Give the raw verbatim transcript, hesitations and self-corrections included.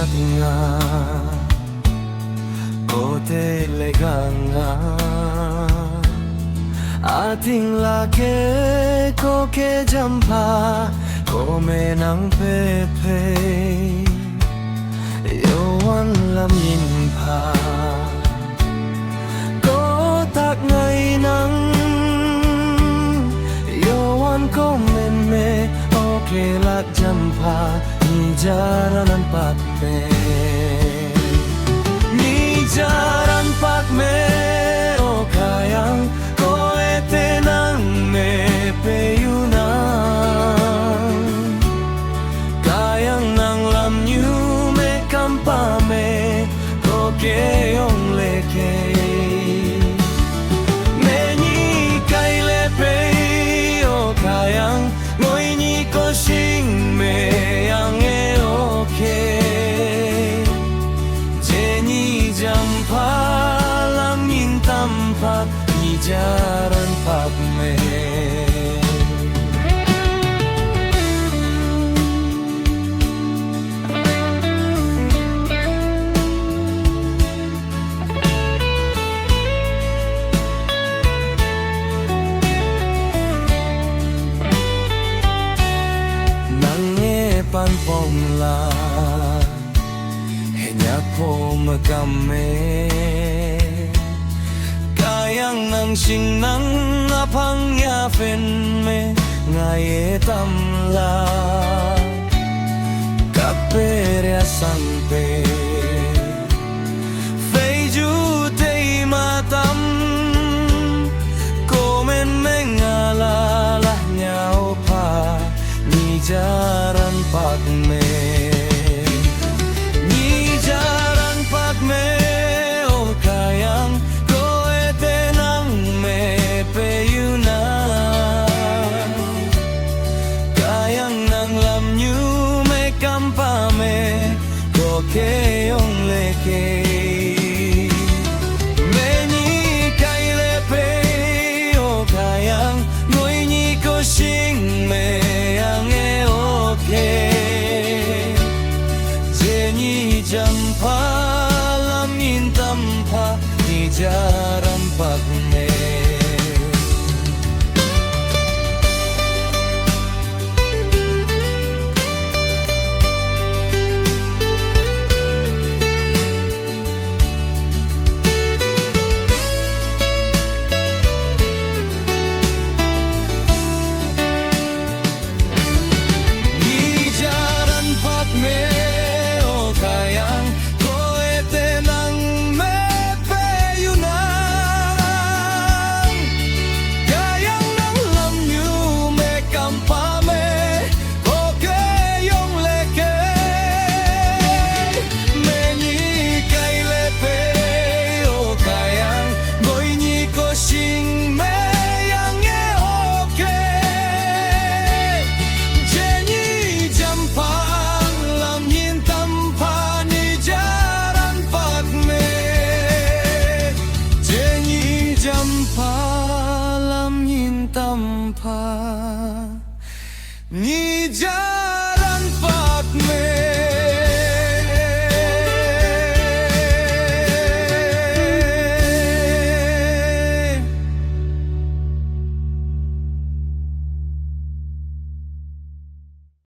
nga, ko te le ga nga. Ating la ke, ko ke jam pha, ko me nang pe pe. Yowan lam yin pha, ko tak ngai nang. Yowan ko me me, o ke lak jam pha, ni jaran an pak me. Ni jaran pak me, o kayang, ko e te nang me pe yu nang. Kayang nang lam nyu me kam pa me, ko ke yong le ke. Me ni kai le pe, o kayang, ngoi ni ko sing me yang e o ke. Je ni jam pha lam yin tam pha, ni jaran pak me. Nang e pan pom la, he nyak pom kam me. Kayang nang sing nang apang ya fen me, ngai e tam la. Kape ria sang pe, fei ju te ma tam. Ko men me nga la la nya o pha, ni jaran pak me. Ni jaran pak me, o kayang, ko e te nang me pe yu nang. Kayang nang lam nyu me kam pa me, ko ke yong le ke. Me ni kai le pe, o kayang, ngoi ni ko sing me yang e o ke. Je ni jam pha lam yin tam pha, ni jaran pak me. Ni jaran pak me, o kayang, ko e te nang me pe yu nang. Kayang nang lam nyu me kam pa me, ko ke yong le ke. Me ni kai le pe, o kayang, ngoi ni ko sing me yang e o ke. Je ni jam pha lam yin tam pha, ni jaran pak me. Je ni jam pha lam yin tam pha, ni jaran